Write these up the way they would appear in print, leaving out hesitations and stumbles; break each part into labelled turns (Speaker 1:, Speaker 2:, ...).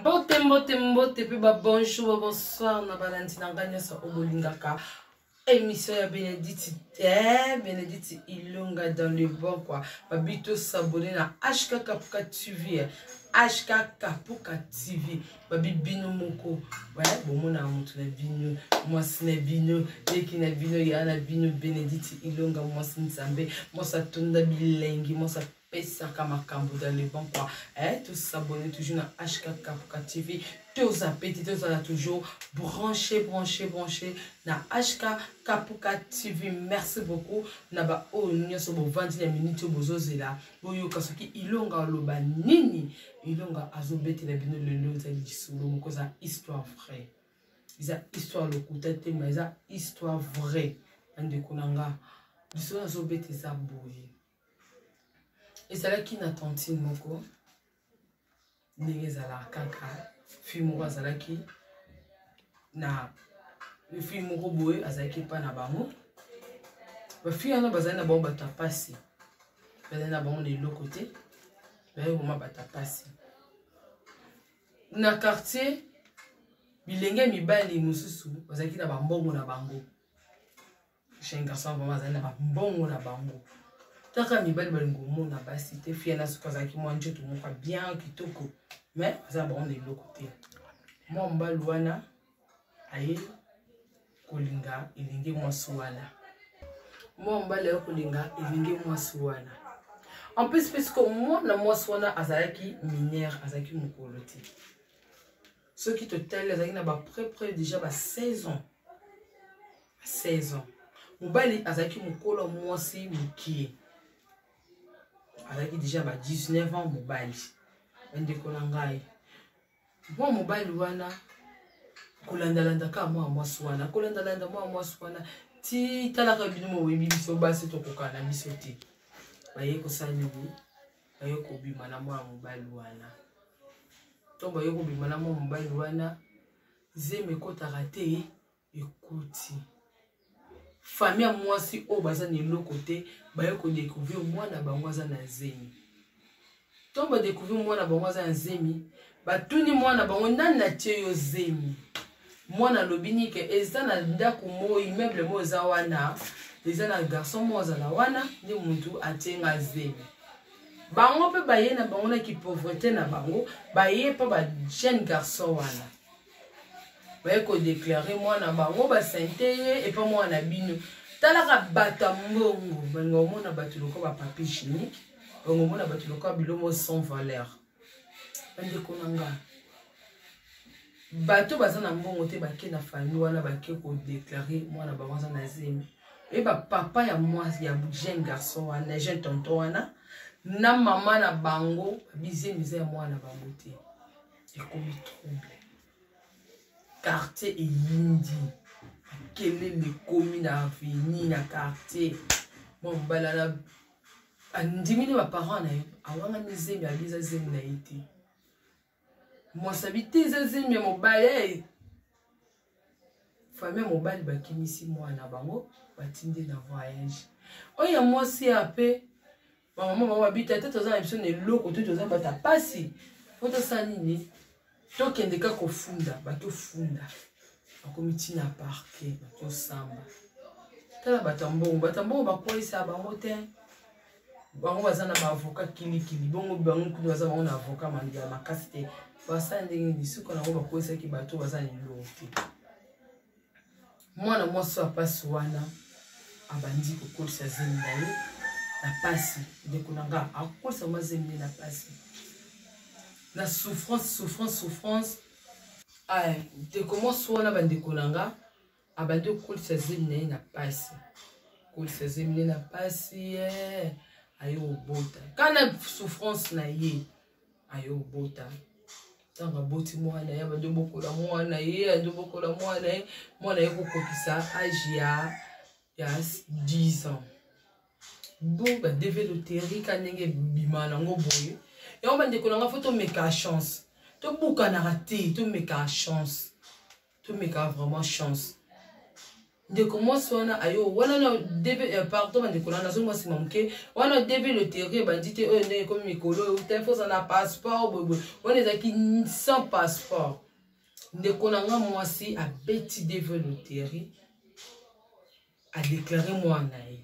Speaker 1: Mbote mbote mbote pe ba bonjour ba bonsoir na balandi na ngai nyonso oyo bolingaka émission ya Bénédicte eh, Bénédicte Ilunga dans le bon quoi. Babi to s'abonner na HK Kapuka TV. HK Kapuka TV. Babi bino moko. Ouais, bomona mutu na bino, mwasi na bino, leki na bino, ya na bino Bénédicte Ilunga mwasi Nzambe, mwasi atonda bilengi, mwasi pesaka makambo dans le bon quoi eh, to s'abonner toujours na HK Kapuka TV toza pete tozala toujours branché branché branché na HK Kapuka TV. Merci beaucoup na ba oyo nyonso bovandi na minute oyo bozozela boyoka soki Ilonga aloba nini. Ilonga azobetela bino lelo eza lisolo moko, eza histoire vraie, eza histoire lokuta te, ma eza histoire vraie. Bandeko na nga, lisolo azobeta eza boye. Ezalaki na tantine moko, ndenge ezalaka kaka, fille moko azalaki na fille moko boye, azalaki epa na bango. Bafille wana bazali na bango bato ya pasi, bazali na bango na eloko te, bazali koma bato ya pasi na quartier. Bilenge mibali mosusu bazalaki na bambongo na bango, jeune garçon vraiment azali na bambongo na bango. Taka mibali balingi komona basi te. Fille na soki azalaki mwa nzoto moko bien kitoko, mais aza na bango na eloko te. Mwa mobali wana aye kolinga elingi mwasi wana, mwa mobali aye kolinga elingi mwasi wana. En plus, puisque mwana mwasi wana azalaki mineur, azalaki mokolo te, soki totali azalaki na ba près près déjà ba 16 ans, 16 ans. Mobali azalaki mokolo, mwasi mokie, azalaki déjà ba 19 ans mobali. Bandeko na ngai, mwa mobali wana kolandalanda kaka mwa mwasi wana, kolandalanda mwa mwasi wana ti talaka bino moyebi biso basi tokokana na biso te. Baye kosala nini? Baye kobima na mwana mobali wana. Ntongo baye kobima na mwa mobali wana, zemi ekotaka te, ekuti famille ya mwasi oyo baza na eloko te. Baye kodécouvrir mwana bango aza na zemi. Ntongo badécouvrir mwana bango aza na zemi, batuni mwana bango: "Nani atie yo zemi?" Mwana alobi nike eza na ndako moko, immeuble moko eza wana, eza na garçon moko azala wana, nde motu atie nga zemi. Bango mpe baye na bango na kipauvreté na bango, baye mpo ba jeune garçon wana baye kodéclarer mwana bango, basente ye epa mwana bino. Talaka bato ya mbongo balinga komona bato lokola bapapier hygiénique, balinga komona bato lokola biloko sans valeur. Bandeko na nga, bato baza na mbongo te, bake na famille wana, bake kodéclarer mwana bango aza na zemi. Oyeba papa ya mwasi ya jeune garçon wana, jeune tonton wana na mama na bango, bizemi eza ya mwana bango te. Ekomi trouble, quartier eyindi, makelele ekomi na avenue, na quartier. Mwa mobali wana andimi nde baparent na ye, awangani zemi, abi eza zemi na ye te. Mwasi abi te, eza zemi ya mobali. Famille ya mobali bakimisi mwana bango, batindi na voyage. Oyo ya mwasi ya mpe bamama bango babi: "Tata, toza na biso na eloko te, toza bato ya pasi, po tosala nini? Tokende kaka kofunda." Bakofunda, bakomi ntina parquet, bakosamba. Tala bato ya mbongo, bato ya mbongo bakweyisa bango te, bango baza na baavocat kilikili. Bongo bango kuna baza bango na avocat ya makasi te, basala ndenge nini? Suka nango bakweyisaki bato baza na eloko te. Mwana mwasi oyo apasi wana abandi kokolisa zemi na ye na pasi. Ndeko na nga, akolisa mwa zemi na pasi, na souffrance, souffrance, souffrance. Ndeko mwasi wana, bandeko na nga, abandi kokolisa zemi na ye na pasi, kolisa zemi na ye na pasi. Ye aye kobota kana souffrance na ye, aye kobota. Ntango aboti mwana ye, abandi obokola mwana ye, andi obokola mwana ye. Mwana ye kokokisa age ya 10 ans. Bo badv loterie ka ndenge ebima nango boye. Yango bandeko na nga, faut tomeka chance, tobukanaka te, tomeka chance, tomeka vraiment chance. Ndeko mwasi wana ayo wana na DV, pardon bandeko na nazongi mwa nsima moke wana DV loterie ebandi te oyo ndenge ekomi mikolo oyo te foza na passeport boyeboye wana ezalaki sans passeport. Ndeko na nga mwasi abeti DV loterie, adeklare mwana ye.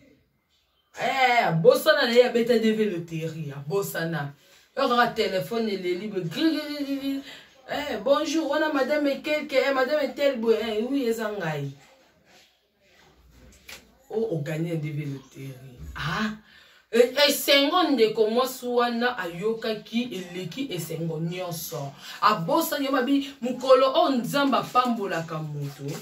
Speaker 1: Abosana na ye, abeta DV loterie, abosana oyo kaka telefone eleli boye grigrigrigri: "Bonjour, wana madame ekelke, madame etel boye?" "Oui, eza ngai o oganye DV loterie." Ah, esengo ndeko mwasi wana ayokaki eleki esengo nyonso. Abosani yo babi mokolo oyo Nzambe apambolaka moto,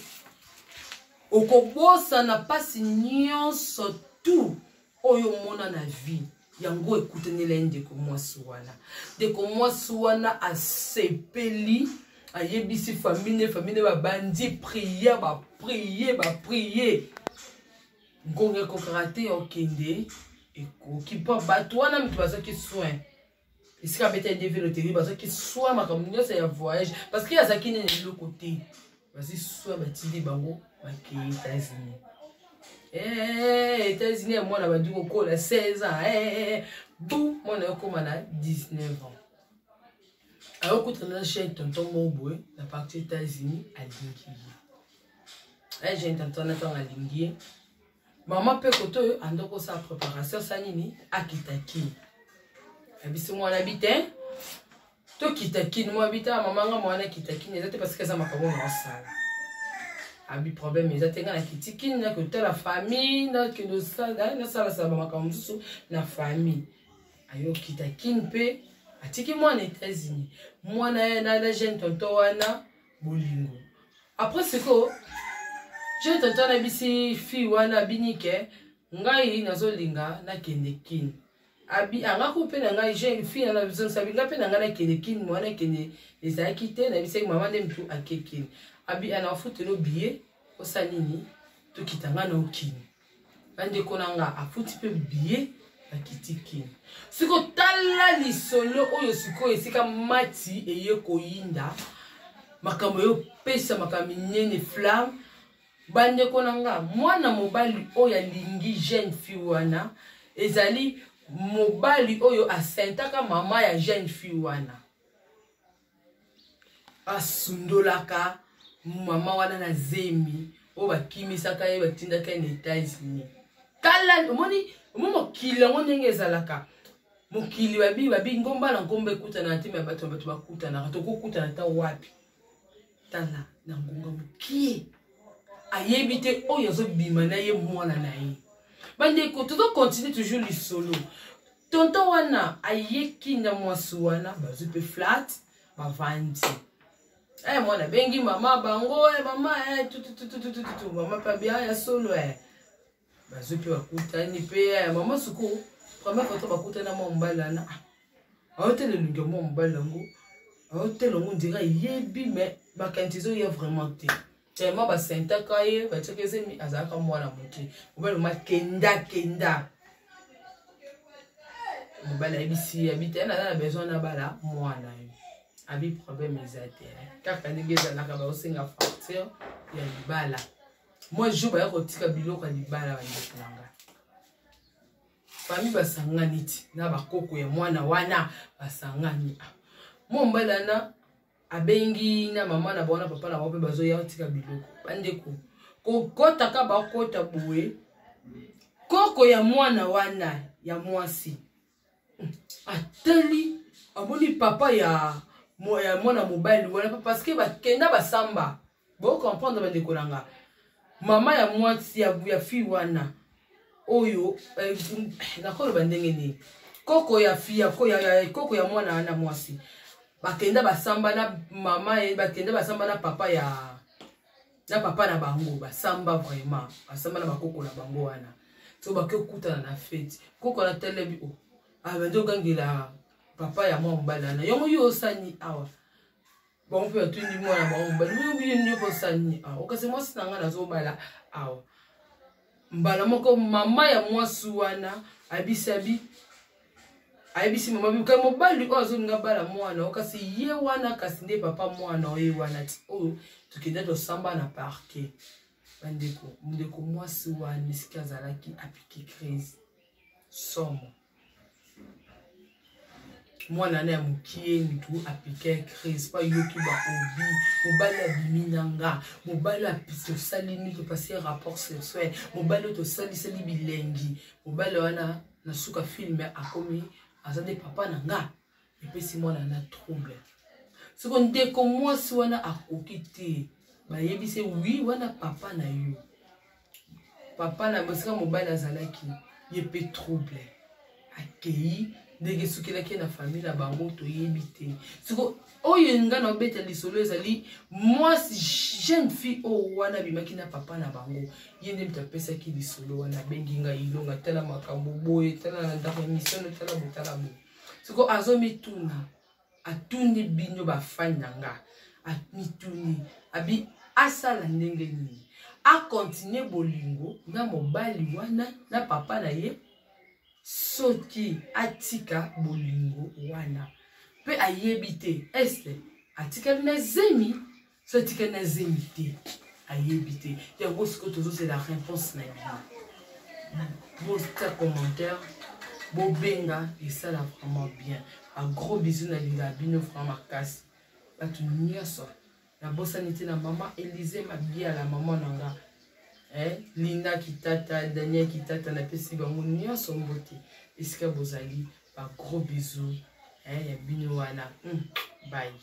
Speaker 1: okobosana mpasi nyonso tu oyo omona na vie. Yango ekutanela ye ndeko mwasi wana. Ndeko mwasi wana asepeli, ayebisi famille ne, famille ne babandi prière, baprie, baprie. Ngonga ekokaka te ya okende, ekoki mpo bato wana moto bazwaki soin esika abeta DV loterie, bazwaki soin makambo nyonso ya voyage parce que azalaki nini, eloko te. Bazwi soin, batindi bango, bakei États-Unis. États-Unis ya mwana bandi kokola 16 ans, bu mwana yokóma na 19 ans, ayokutana na jeune tonton moko boye na partie États-Unis, alingi ye. Aye jeune tonton wana, ntango alingi ye, mama mpe kote oyo ando kosala préparation sa nini, akita Kini. Abisi mwana bi te, tokita Kini. Mwa bi te: "Mama, nga mwana akita Kini eza te parce que eza makambo na osala." Abi: "Problème eza te, nga nakiti Kini, nakotala famille, nakende nasalasala bamakambo mosusu na famille." Ayokita Kini mpe atiki mwana États-Unis, mwana na jeune tonton wana bolingo. Après sikoyo jeune tonton wana ayebisi fille wana, abini ke ngai nazolinga nakende Kini. Abi angako mpe na ngai jeune fille na bizongisa nga mpe na ngai nakende Kini. Mwana ekende ezalaki te, nayebisaki mama nde mutu ake Kini. Abi ana afutelo billet, osala nini, tokita ngai na okini. Bandeko na nga, afuti mpe billet, bakiti Kini. Sikoyo tala lisolo oyo. Sikoyo esika mati eye koyinda, makambo eyopesa makambo minene flamme. Bandeko na nga, mwana mobali oyo alingi jeune fille wana ezali mobali oyo asentaka mama ya jeune fille wana, asundolaka mama wana na zemi oyo bakimisaka ye, batindaka ye na États-Unis. Tala, omoni, omoni mokili yango ndenge ezalaka. Mokili babi babi ngomba na ngomba ekutanaka te, me bato na bato bakutanaka. Tokokutana ta wapi? Tala, na ngonga mokie ayebi te oyo azobima na ye mwana na ye. Bandeko, tozocontinue toujours lisolo. Tonton wana ayeki na mwasi wana, bazwi mpe flat, bavandi. Mwana abengi mama bango: "Mama, tutututututu." Mama mpe abia ya solo. Bazwi mpe, bakutani mpe. Mama siko première photo bakutani na mwa mobali wana, aotela elongi ya mwa mobali yango, aotela yango ndira ayebi, mais makanisi ezoya vraiment te, tellement basentaka ye, batiaki ezemi, azalaka mwana moke. Mobali ma kenda kenda, mobali ayebisi ye, abi te, naza na besoin nabala mwana yo. Abi problème eza te, kaka ndenge ezalaka, baosenga facture ya libala. Mwa jour baya kotika biloko ya libala, bandeko na nga, famille basangani ti na bakoko ya mwana wana basangani. Mwa mobali wana abengi na mama na bango na papa na bango mpe bazoya kotika biloko. Bandeko, kokɔtaka bakɔta boye, koko ya mwana wana ya mwasi atali, amoni papa ya mwana mobali wana parce que bakenda basamba. Bocomprendre, bandeko na nga, mama ya mwasi ya fille wana oyo, nakoloba ndenge nini, koko ya fille ya, koko ya mwana wana mwasi, bakenda basamba na mama ye, bakenda basamba na papa ya na papa na bango, basamba vraiment, basamba na bakoko na bango wana. So bake kokutana na fête, koko na telebi o abandi ogangela papa ya mwa mobali wana: "Yango yo osani awa?" Bango mpe batundi mwana bango mobali: "Oyo bino nyoko osani awa?" "Okasi mwasi na ngai nazobala awa." Mbala moko mama ya mwasi wana abisabi, ayebisi mama bika mobali oyo azolinga bala mwana o, kasi ye wana, kasi nde papa mwana oye wana ti oyo tokende tosamba na parquet. Bandeko, ndeko mwasi wana esika azalaki apiki crise somo. Mwana na ya mokie mutu apike crise po ayoki ba obi mobali abimi na nga, mobali tosali nini, topase rapport sexuel, mobali oyo tosaliseli bilengi, mobali wana na suka filme akomi aza nde papa na nga. Epesi mwana na trouble. Siko ndeko mwasi wana akoki te, bayebisi wi wana papa na yo, papa na esika mobali azalaki, ye mpe trouble akei ndenge esukelaki na famille na bango toyebi te. Siko oyo nga na obeta lisolo ezali mwasi jeune fille oyo wana abimaki na papa na bango, ye nde moto apesaki lisolo wana, abengi ngai Ilonga, tala makambo boye, tala na ndako ya mission, tala bo tala bo. Siko azomituna, atuni bino bafani na nga, amituni abi asala ndenge nini, akontinue bolingo na mobali wana na papa na ye, soki atika bolingo wana mpe ayebi te este atikali na zemi, so atikali na zemi te ayebi te. Yango sikoyo tozozela réponse na bino, botia commentaire, bobenga, esala vraiment bien. Ba gros bisous, nalingaka bino vraiment makasi bato nyonso. Nabosani te na mama Elise Mabiala, mama na nga, Linda Kitata, Daniel Kitata, napesi bango nyonso mbote esika bozali. Ba gros bisous ya bino wana. Bye.